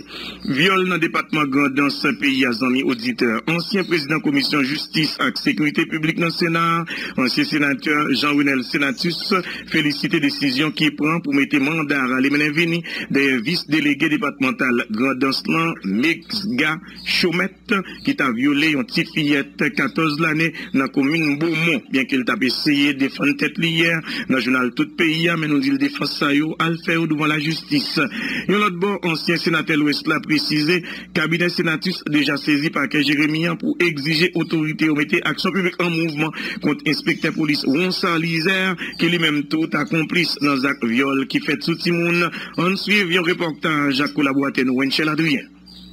Vyòl nan depatman Grandans peyi a, zanmi oditè. Ansyen prezidan Komisyon Jistis ak Sekirite Piblik nan Sena a, ansyen senatè Jean Renel Senatus, felisite desizyon ki pran pou mete manda rale mennen vini dèyè vis delege depatmantal Grandans lan, Megsga Chaumette, ki ta vyole yon ti fiyèt katòz lane nan komin Bomon, byenke l t ap eseye defann tèt li yè nan jounal Tout Peyi a, men nou di l defans sa yo al fè yo douvan lajistis. Yon lòt bò, ansyen senatè Lwès la presize kabinè Senatus deja sezi pakè Jeremi an pou egzije otorite yo mete aksyon piblik an mouvman kont enspektè polis Ronsard Lizère, ki li menm tou ta konplis nan zak vyòl ki fèt sou timoun. Ann swiv yon repòtaj ak kolaboratè nou Wenchel Adrien.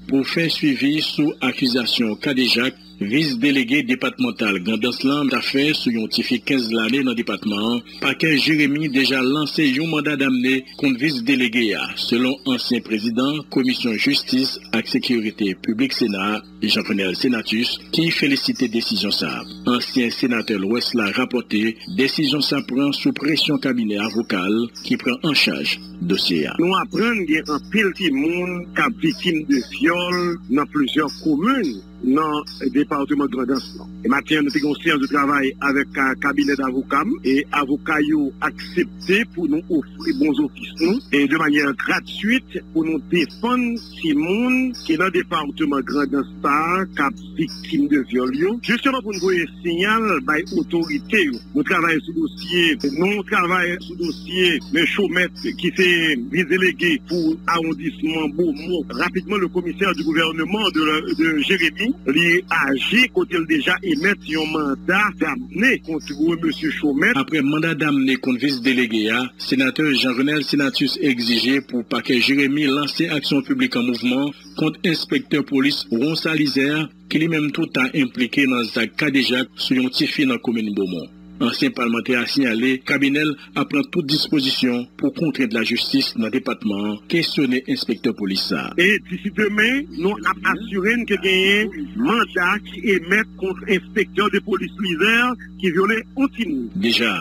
Pou fè swivi sou akizasyon kadejak, vis delege depatmantal Grandans lan ta fè sou yon tifi kenz lane nan depatman an, pakè Jeremi deja lanse yon manda damne kont vis delege a, selon ansyen prezidan Komisyon Jistis ak Sekirite Piblik Sena a, Jean Renel Senatus, ki felisite desizyon sa a. Ansyen senatè Lwès la rapòte desizyon sa pran sou presyon kabinè avoka l ki pran an chaj dosye a. Nou aprann gen anpil timoun k ap viktim de vyòl nan plizyè komin nan depatman Grandans lan. E maten an, nou te gen yon seyans de travay avèk ka-, kabinè davoka m, e avoka yo aksepte pou nou ofri bon zofis nou, e de manyè gratwit pou nou defann timoun ki nan depatman Grandans sa a k ap viktim de vyòl yo, jisteman pou n voye siyal bay otorite yo. Nou travay sou dosye, nou travay sou dosye men Chaumette ki se vis delege pou awondisman Bomon. Rapidman, le commissaire du gouvernement de, la- de Jérémie, li aji kote l deja emèt yon manda damne kont mesye Chaumette. Apre manda damne kont vis delege a, senatè Jean Renel Senatus egzije pou pakè Jeremi lanse aksyon piblik an mouvman kont enspektè polis Ronsard Lizère, ki li menm tou ta enplike nan zak kadejak sou yon tifi nan komin Bomon. Ansyen palmantè a siyale kabinè l ap pran tout dispozisyon pou kontrent lajistis nan depatman an kesyone enspektè polis sa a. E disi demen, nou ap asire n ke genyen manda ki emèt kont enspektè de polis Lizère ki vyole yon timoun. Deja,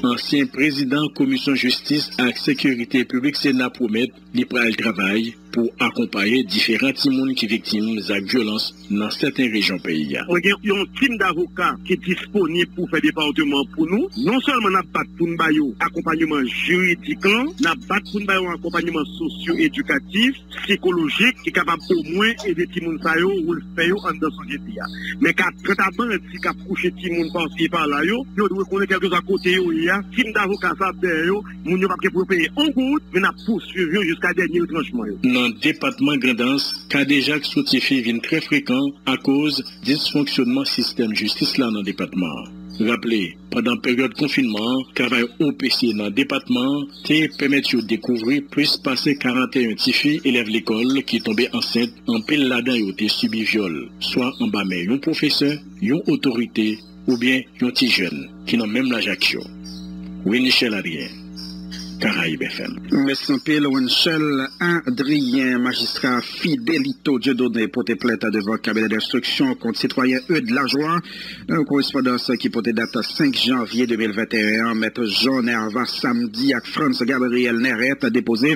ansyen prezidan Komisyon Jistis ak Sekirite Piblik Sena pwomèt li pral travay pou akonpaye diferan timoun ki viktim zak vyolans nan sèten rejyon peyi a. Mwen gen yon tim davoka ki disponib pou fè depatman an pou nou. Non sèlman n ap bat pou n ba yo akonpanyeman jiridik lan, n ap bat pou n ba yo akonpanyeman sosyo-edikatif, sikolojik, ki kapab omwen ede timoun sa yo woule fè yo anndan sosyete a. Men ka, kanta bandi k ap kouche timoun pasi pala yo, yo dwe konnen kèlkeswa kote yo ye a, tim davoka sa ap dèyè yo, moun yo p ap gen pou yo peye yon goud, men n ap pouswiv yo jiska dènye retranchman yo. Nan depatman Grandans, kadejak sou tifi vin trè frekan akoz disfonksyonman sistèm jistis la nan depatman an. Raple, pandan peryòd konfinman an, travay O P C nan depatman an te pèmèt yo dekouvri plis pase karanteyen tifi elèv lekòl ki tonbe ansent, anpil ladan yo te sibi vyòl, swa anba men yon pwofesè, yon otorite, oubyen yon ti jèn ki nan menm laj ak yo. Winchel Adrien, Caraïbes F M. Mèsi anpil, Winchel Adrien. Majistra Fidelito Dieudonné pote plent devan kabinè denstriksyon kont sitwayen Eudes Lajoie. Nan yon korespondans ki pote dat senk janvye de mil venteyen an, Mèt Jean Nerva Samedi ak Frantz Gabriel Neret depoze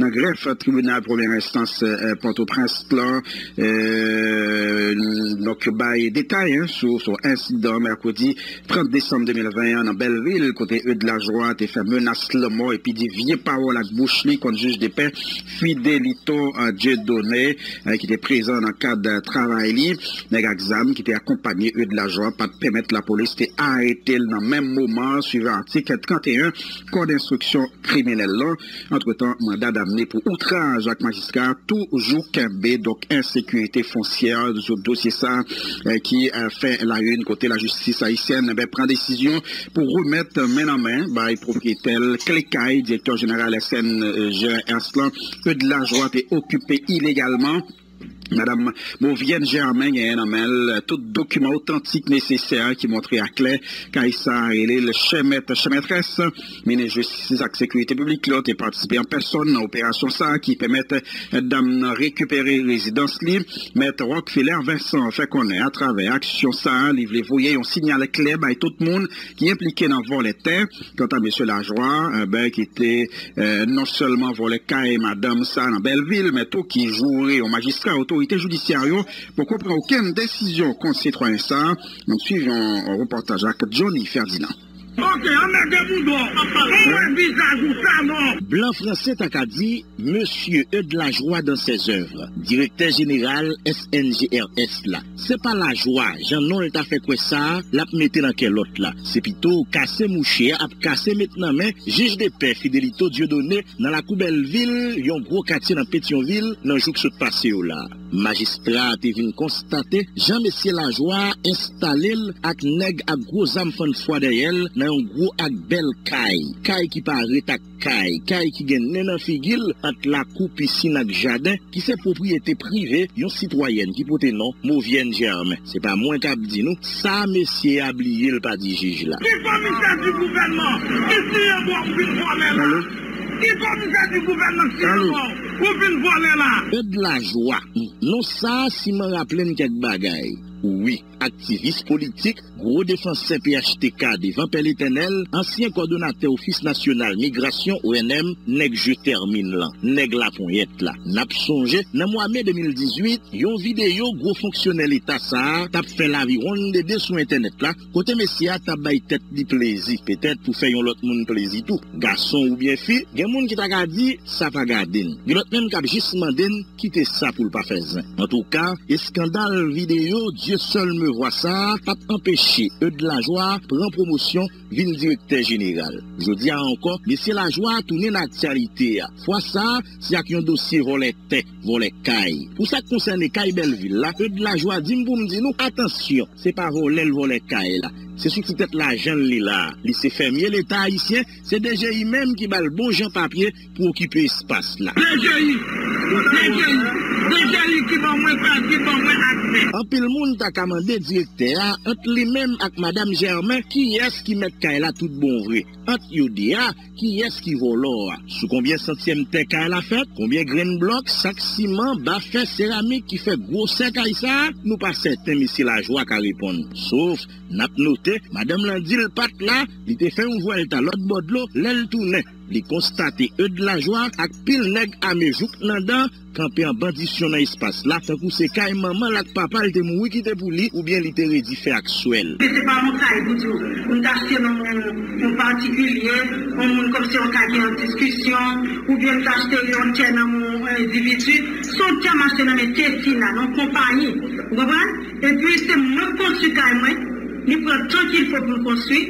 nan grèf tribinal premyè enstans, eh, Pòtoprens lan, eh, donk, bay detay, en, sou, sou ensidan mèkredi trant desanm de mil ven an nan Bèlvil, kote Eudes Lajoie te fè menas lanmò epi di vye pawòl ak bouch li kont jij de pè Fidelito, eh, Dieudonné, eh, ki te prezan nan kad, eh, travay li. Nèg ak zam ki te akonpanye Eudes Lajoie pa t pèmèt lapolis te arete l nan menm moman an, swivan atik trannteyen kòd enstriksyon kriminèl lan. Antretan, manda damne pou outraj ak majistra toujou kenbe, donk, ensekirite fonsyè, dosye sa, eh, ki, eh, fè la une kote lajistis ayisyèn, eh ben, pran desizyon pou remèt men nan men bay pwopriyetè l kle kay direktè jeneral S N G S lan, Eudes Lajoie te okipe ilegalman. Madanm Movienne Germain genyen nan men l tout dokiman otantik nesesè ki montre aklè kay sa a rele l chè mèt, chè mètrès. Minis Jistis ak Sekirite Piblik la te patisipe an pèsòn nan operasyon sa a ki pèmèt dam nan rekipere rezidans li. Mèt Rockfeller Vincent fè konnen atravè aksyon sa a, li vle voye yon siyal klè bay tout moun ki enplike nan vòlè tè. Kanta mesye Lajoie, eh ben, ki te, eh, non sèlman vòlè kay madanm sa nan Bèlvil, men tou ki joure yon majistra otorite jidisyè yo poko pran okenn desizyon kont sitwayen sa. N ap swiv yon repòtaj ak Johnny Ferdinand. Ok, anmède boudon. Ou wè vizaj ou sa non. Blan franse ta ka di, Mesye Eudes Lajoie dans ses œuvres, direktè jeneral S N G R S la. Se pa lajwa, jan non l ta fè kwè sa a, l ap mete nan kè lòt la. Se pito kase mouche a ap kase met nan men jij de pè Fidelito Dieudonné nan lakou Bèlvil, yon gwo katye nan Petyonvil, nan jou k sot pase yo la. Majistra a te vin konstate jan mesye Lajoie a enstale l ak nèg ak gwo zam fann fwa dèyè l nan yon gwo ak bèl kay. Kay ki parèt ak kay, kay ki gen nen nan figi l ant lakou, pisin ak jaden, ki se pwopriyete prive yon sitwayèn ki pote non Movienne Germain. Se pa mwen k ap di nou sa, mesye a bliye l pa di jij la. Ki komisè di gouvènman ki siyen bò ou vin vòlè la? Alo? Ki komisè di gouvènman ki siyen bò ou vin vòlè la? Eudes Lajoie. Non sa a siman raple m kèk bagay. Wi, aktivis politik, gwo defansè P H T K devan Pè Letènèl, ansyen kòdonatè Ofis Nasyonal Migrasyon, O N M, nèg je tèmine lan, nèg laponyèt la. N ap sonje, nan mwa me de mil dizuit, yon videyo gwo fonksyonè Leta sa a t ap fè laviwonndede sou entènèt la, kote mesye a t ap bay tèt li plezi, petèt pou fè yon lòt moun plezi tou. Gason oubyen fi, gen moun ki ta ka di, sa pa gade n. Gen lòt menm k ap jis mande n kite sa pou l pa fè zen. Antouka, eskandal videyo Dieu seul me voit sa a p ap anpeche Eudes Lajoie pran pwomosyon vin direktè jeneral. Jodi a ankò, mesye Lajoie tounen nan aktyalite a. Fwa sa a, se ak yon dosye vòlè tè, vòlè kay. Pou sa k konsène kay Bèlvil la, Eudes Lajoie di m pou m di nou, atansyon, se pa vòlè l vòlè kay la. Se sou ti tèt lajan l li la. Li se fèmye Leta ayisyen, se D G I menm ki ba l bon jan papye pou okipe espas la. D G I, D G I, D G I ki ban mwen, ki ban mwen akse. Anpil moun ta ka mande direktè a, ant li menm ak madanm Germain, kiyès ki mèt kay la tout bon vre? Ant yo de a, kiyès ki vòlò a? Sou konbyen santyèm tè kay la fèt? Konbyen grenn blòk, sak siman, ba fè, seramik ki fè gwosè kay sa a? Nou pa sèten mesye Lajoie ka reponn. Sof, n ap note, madanm lan di l pa t la, li te fè yon vwèlta lòt bò dlo, lè l tounen, Li konstate Eude Lajoie ak pil nèg ame jouk nan dan kanpe an bandisyon nan espas la, tankou se kay manman l ak papa l te mouri kite pou li, oubyen li te redi fè ak swè l. Se pa yon kay pou di w, m t achte nan yon, yon patikilye, yon moun kòmsi yon kay ki an diskisyon, oubyen m t achte yon tè nan yon endividi. Se yon tè m achte nan men Tessina, nan yon konpayi. Ou konprann? Epi se mwen k konstwi kay mwen, li pran tan qu'il faut pou l konstwi,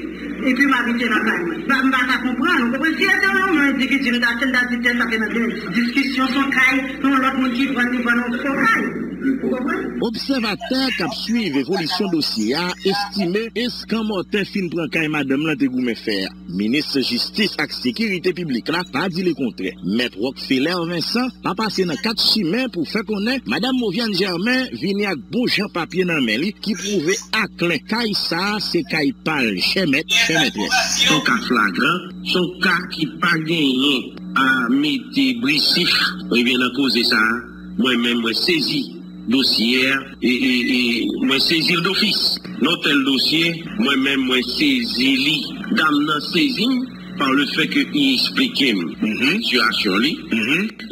epi m abite nan kay mwen. M pa, m pa ka konprann, ou konprann? Si se te yon endividi, m ta, si m ta di tè sa te nan de diskisyon, se yon kay, se yon lòt moun ki vann, li vann yon fo kay. Ou konprann? Obsèvatè k ap swiv evolisyon dosye a estime eskanmòtè fin pran kay madanm lan te goumen fè a. Minis Jistis ak Sekirite Piblik la pa di lekontrè. Mèt Rockfeller Vincent pa pase nan kat chimen pou fè konnen Madam Moviane Germain vini ak bon jan papye nan men li ki pwouve aklè kay sa a se kay pa l, chè mèt, chè mètrès. Se yon ka flagran, se yon ka ki pa genyen a mete brisif. Ebyen, nan koze sa a, mwen menm, mwen sezi dosye a, e, e, e mwen sezi l dofis. Nan tèl dosye, mwen menm, mwen sezi li. Dam nan sezi m pa le fè ke li eksplike m sitiyasyon li.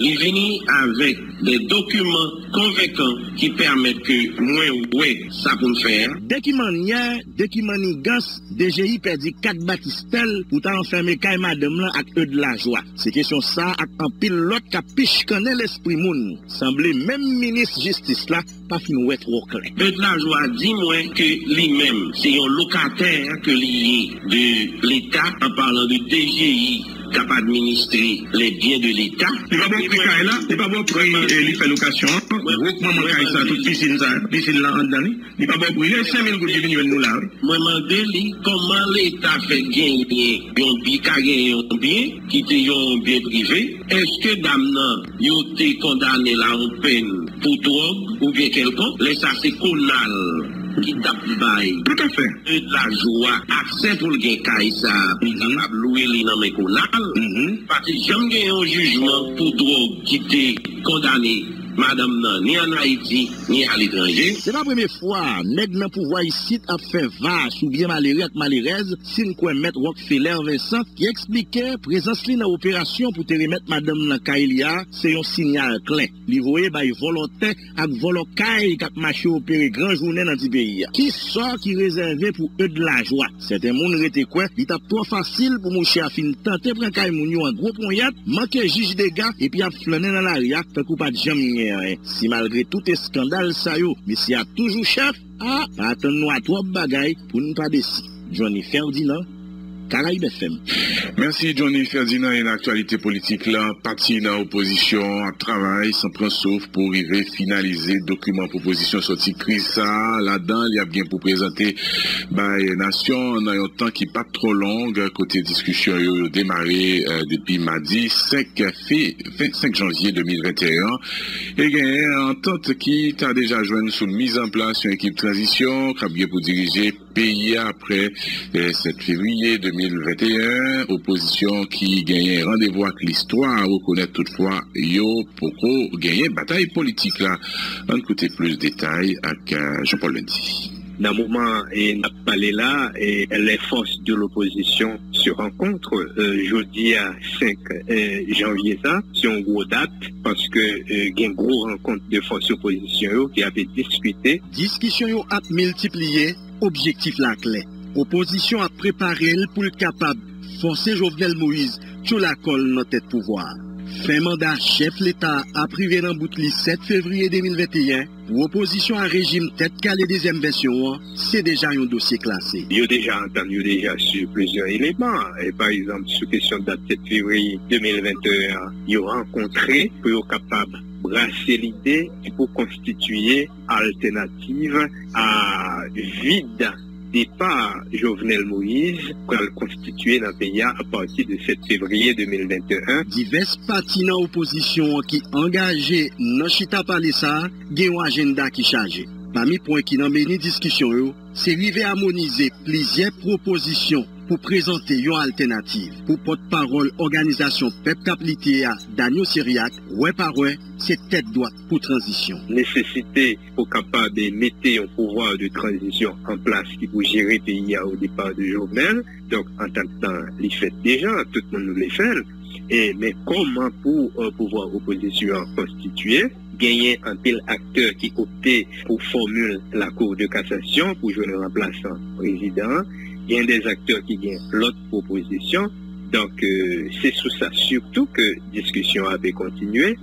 Li vini avèk de dokiman konvenkan ki pèmèt ke mwen wè sa pou m fè a. De ki mannyè, de ki mannigans, D G I pèdi kat batistè l pou ta anfème kay madanm lan ak Eude Lajoie? Se kesyon sa a ak anpil lòt k ap pichkannen lespri moun. Sanble menm minis jistis la pa fin wè twò klè. Eude Lajoie di mwen ke li menm, se yon lokatè ke li ye de Leta, an palan de D G I, k ap administre les biens de l'État. Li pa ba w pri kay la, li pa ba w pri, eh, li fè lokasyon an, gwo manman kay sa, tout pisin sa, pisin lan anndan li. Li pa ba w pri, se senk mil goud li vin jwenn nou la, wi. Mwen mande li kòman Leta fè genyen yon bi, ka genyen yon byen ki te yon byen prive. Èske dam nan, yo te kondane l a yon pèn pou dwòg oubyen kèlkonk? Lè sa se Konal ki t ap bay Eude Lajoie aksè pou l gen kay sa a, pou l kapab lwe li nan men Konal. Pa te janm gen yon jijman pou dwòg ki te kondane madanm nan, ni ann Ayiti, ni aletranje. Se pa premye fwa nèg nan pouvwa isit ap fè va sou byen malere ak malerèz, si n kwè Mèt Rockfeller Vincent, ki eksplike prezans li nan operasyon pou te remèt madanm nan kay li a se yon siyal klè li voye bay vòlò tè ak vòlò kay k ap mache opere gran jounen nan ti peyi a. Ki sò ki rezève pou Eude Lajoie? Sèten moun rete kwè li t ap twò fasil pou mouche a fin tante pran kay moun yo an gwo ponyèt, manke jij dega, epi ap flannen nan lari a tankou pa t janm gen anyen. Si malgre tout eskandal sa yo, mesye a toujou chèf, a, pa atann nou a twòp bagay pou n pa desi. Johnny Ferdinand, Caraïbes F M. Mèsi Johnny Ferdinand. E nan aktyalite politik la, pati nan opozisyon ap travay san pran souf pou rive finalize dokiman pwopozisyon sòti kriz sa a. Ladan, li ap gen pou prezante bay nasyon nan yon tan ki p ap twò long, kote diskisyon yo, yo demare, eh, depi madi senk fe-, senk janvye de mil venteyen an. E genyen antant ki ta deja jwenn sou mizanplas yon ekip tranzisyon k ap gen pou dirije peyi a apre, eh, sèt fevriye de mil venteyen. Opozisyon ki genyen randevou ak listwa rekonèt toutfwa yo poko genyen batay politik la. Ann koute plis detay ak, eh, Jean Paul Mendy. Nan moman, eh, n ap pale la, eh, les forces de l'opposition se rencontrent, eh, jodi a senk, eh, janvye sa. Se yon gwo dat, paske, eh, gen gwo rankont de fòs opozisyon yo ki ape diskite. Diskisyon yo ap miltipliye, objektif la klè. Opozisyon ap prepare l pou l kapab fòse Jovenel Moïse tchoula kò l nan tèt pouvwa a. Fen manda chèf Leta a ap rive nan bout li sèt fevriye de mil venteyen. Pou opozisyon a rejim Tèt Kale dezyèm vèsyon an, se deja yon dosye klase. Yo deja antann, yo deja sou plizyè eleman. E pa egzanp, sou kesyon dat sèt fevriye de mil venteyen an, yo rankontre pou yo kapab brase lide ki pou konstitiye altènativ a vid depa Jovenel Moïse pral konstitiye nan peyi a apati de sèt fevriye de mil venteyen. Divès pati nan opozisyon an ki angaje nan chita pale sa a gen yon ajanda ki chaje. Pami pwen ki nan meni diskisyon yo, se rive amonize plizyè pwopozisyon pou prezante yon altènativ pou pòtpawòl òganizasyon pèp k ap lite a, Daniel Ciriac, wè pa wè, se tèt dwat pou tranzisyon. Nesesite pou kapab mete yon pouvwa de tranzisyon an plas ki pou jere peyi a o depa de Jovenel. Donk, antantan li fèt deja, tout moun vle fè l. E, men kòman pou, euh, pouvwa opozisyon an konstitye? Genyen anpil aktè ki opte pou fòmil Lakou de Kasasyon pou jwenn ranplasan prezidan an. Gen de aktè ki gen lòt pwopozisyon. Donk, euh, se sou sa sitou ke diskisyon an ape kontinye.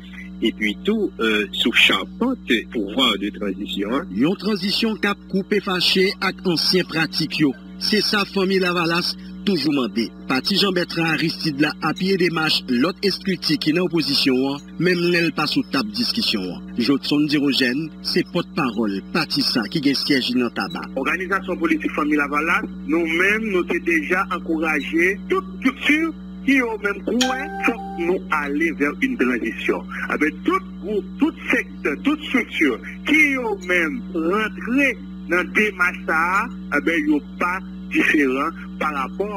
Epi tou, euh, sou chapant pouvwa de tranzisyon an. Yon tranzisyon k ap koupe fache ak ansyen pratik yo. Se sa Fanmi Lavalas toujou mande. Pati Jean Bertrand Aristide la apiye demach lòt estrikti ki nan opozisyon an, menm lè l pa sou tab diskisyon an. Jodson Dirogène se pòtpawòl pati sa ki gen syèj li nan Taba. Òganizasyon politik Fanmi Lavalas, nou menm, nou te deja ankouraje tout estrikti ki yo menm kwè fòk nou ale vè yon tranzisyon. Enben, tout gwoup, tout sektè, tout estrikti ki yo menm rantre nan demach sa a, enben, yo pa diferan pa rapò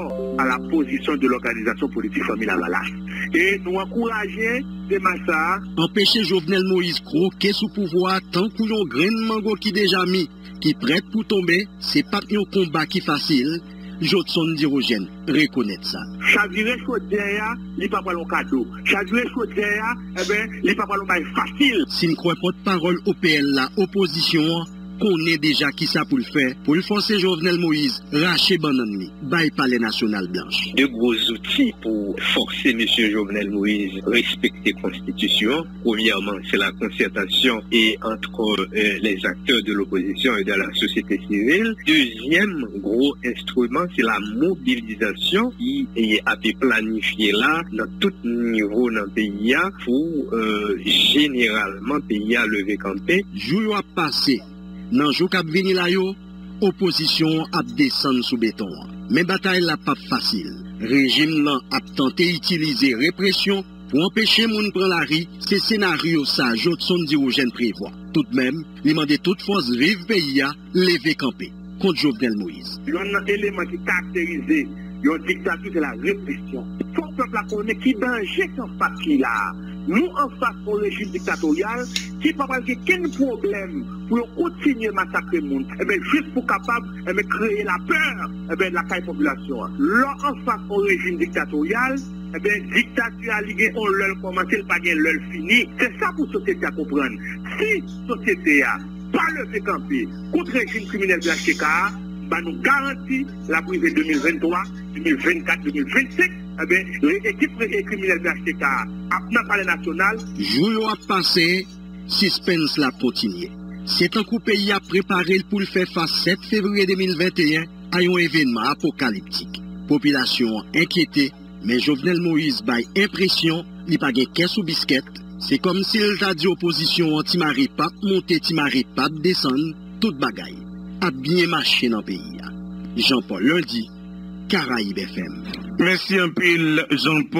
a la pozisyon de l'organisation politique Fanmi Lavalas. E nou ankouraje demach sa a. Anpeche Jovenel Moïse kwoke sou pouvwa a tankou yon grenn mango ki deja mi, ki prèt pou tonbe, se p ap yon konba ki fasil, Jodson Dirogène rekonèt sa. Chavire chodyè a, li pa pral yon kado. Chavire chodyè a, enben, li pa pral yon bagay fasil. Si n kwè pòtpawòl O P L la, opozisyon an konnen deja kisa pou l fè pou l fòse Jovenel Moïse rache bannann li, bay Palè Nasyonal Blanch. De gwo zouti pou fòse mesye Jovenel Moïse respekte konstitisyon. Premyèman, se la konsètasyon e antre, euh, les acteurs de l'opposition et de la société civile. Dezyèm gwo enstriman, se la mobilizasyon ki, e, ape planifye la nan tout nivo nan peyi a pou, euh, jeneralman peyi a leve kanpe. Jou yo ap pase, nan jou k ap vini la yo, opozisyon an ap desann sou beton an. Men batay la p ap fasil. Rejim lan ap tante itilize represyon pou anpeche moun pran lari, se senaryo sa Jodson Dirogène prevwa. Toudmenm, li mande tout fòs viv peyi a leve kanpe kont Jovenel Moïse. Youn nan eleman ki karakterize yon diktati, se la represyon. Fòk pèp la konnen ki danje ki anfas li la a. Nou anfas yon rejim diktatoryal ki pa pral gen kenn pwoblèm pou yo kontinye masakre moun, enben, jis pou kapab, enben, kreye lapè, enben, lakay popilasyon an. Lè w anfas yon rejim diktatoryal, enben, diktati a, li gen yon lè l kòmanse, li pa gen lè l fini. Se sa pou sosyete a konprann. Si sosyete a pa leve kanpe kont rejim kriminèl P H T K a, m ba nou garanti l ap rive de mil venntwa, de mil vennkat, de mil vennsenk, enben, re-, ekip re-, kriminèl P H T K a ap nan Palè Nasyonal. Jou yo ap pase, sispens la ap kontinye. Se tankou peyi a ap prepare l pou l fè fas sèt fevriye de mil venteyen a yon evènman apokaliptik. Popilasyon an enkyete, men Jovenel Moïse bay enpresyon li pa gen kè sou biskèt. Se kòmsi l ta di opozisyon an ti mare p ap monte, ti mare p ap desann, tout bagay ap byen mache nan peyi a. Jean Paul Lundy, Caraïbes F M. Mèsi anpil, Jean Paul.